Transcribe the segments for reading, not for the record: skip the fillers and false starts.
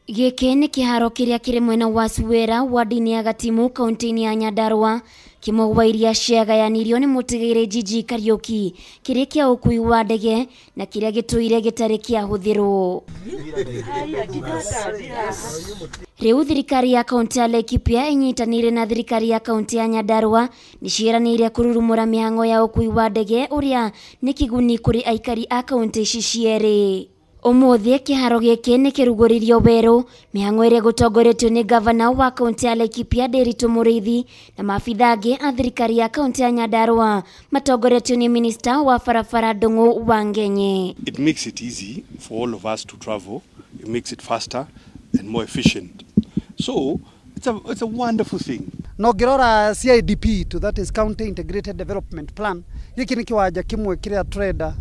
Gĩkĩ nĩ kĩharo kĩrĩa kĩrĩ mwena wa Suwera wadi-inĩ ya Gatimu kaunti-inĩ ya Nyandarua, kĩmwe gwa iria ciagayanirio nĩ mũtigairĩ Jiji Kariuki kĩrĩ kĩa ũkui wa ndege na kĩrĩa gĩtũire gĩtarĩ kĩahũthĩrwo. Rĩu thirikari ya kaunti ya Laikipia ĩnyitanĩire na thirikari ya kaunti ya Nyandarua nĩ ciĩranĩire kũrurumũra mĩhang'o ya ũkui wa ndege ũrĩa nĩ kĩguni kũrĩ aikari a kaunti ici cierĩ. Ũmũthĩ kĩharo gĩkĩ nĩ kĩrugũririo werũ, mĩhang'o ĩrĩa ĩgũtongoretio nĩ gavana wa kaunti ya Laikipia Ndiritu Mũrĩithi na maabitha angĩ a thirikari ya kaunti ya Nyandarua matongoretio nĩ minista wa barabara Ndung'u Wangenye. It makes it easy for all of us to travel. It makes it faster and more efficient. So it's a wonderful thing. No ngirora CIDP to that is County Integrated Development Plan, giki ni kiwanja kimwe kiria turenda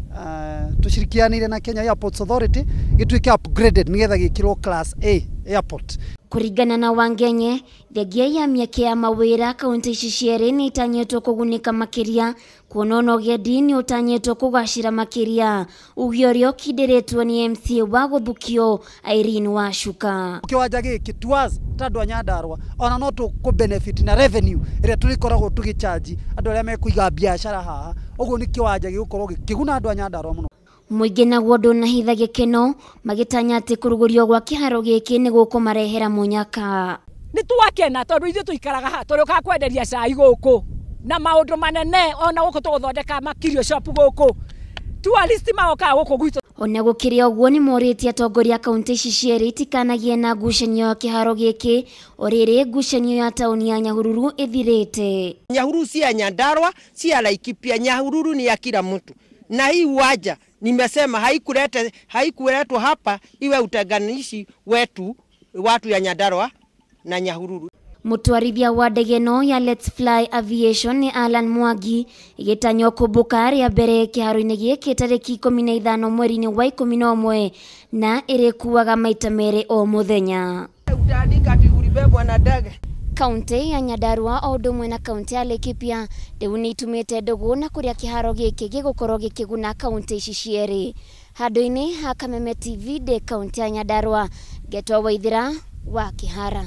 tushirikianire na Kenya Airports Authority gituike upgraded nigetha gikirwo class A airport. Kuringana na Wangenye, thengia ya mĩeke ya mawĩra kaunti ici cierĩ nĩ itanyĩtwo kũgunĩka makĩria kuona ona ũgendi nĩ ũtanyĩtwo kũgacĩra makĩria, uge ũrĩa ũkindĩrĩtwo nĩ MCA wa Gũthukio Irene Wacuka. Kiwanja gĩkĩ to us ta andũ a Nyandarua ona no tũkũ benefit na revenue ĩrĩa tũrĩkoragwo tũgĩcharge andũ arĩa mekũiga biacara haha, ũguo nĩ kĩwanja gĩgũkorwo gĩkĩguna andũ a Nyandarua mũno. Mũingĩ naguo ndũnahitha gĩkeno magĩtanya atĩ kũrugũrio gwa kĩharo gĩkĩ nĩ gũkũmarehera mũnyaka. Nĩ twakena tondũ ithuĩ tũikaraga haha tũrĩũkaga kwenderia cai gũkũ na maũndũ manene ona gũkũ tũgũthondeka makirio shop gũkũ, tourist magokaga gũkũ gwitũ. Ona gũkĩrĩ ũguo nĩ morĩtie atongoria a kaunti ici cierĩ itikanagie na ngucanio ya kĩharo gĩkĩ o rĩrĩ ngucanio ya taũni ya Nyahururu ĩthirĩte. Nyahururu si ya Nyandarua, si ya Laikipia. Nyahururu ni ya kila mtu, na hii uwanja nimesema haikuletwa hapa iwe utenganishi wetu watu ya Nyandarua na Nyahururu. Mũtwarithia wa ndege ĩno ya Let's Fly Aviation nĩ Alan Mwangi ĩgĩtanywo kũmbũka rĩa mbere kĩharo-inĩ gĩkĩ tarĩki 15 mweri-inĩ wa 11 na ĩrĩkuaga maita merĩ o mũthenya. Kaunti ya Nyandarua o ũndũ ũmwe na kaunti ya Laikipia rĩu nĩ itumĩte ndũgũ na kũrĩa kĩharo gĩkĩ gĩgũkorwo gĩkĩguna kaunti ici cierĩ. Handũ-inĩ ha Kameme TV ndĩ kaunti ya Nyandarua, Ngetwa Waithĩra wa Kĩhara.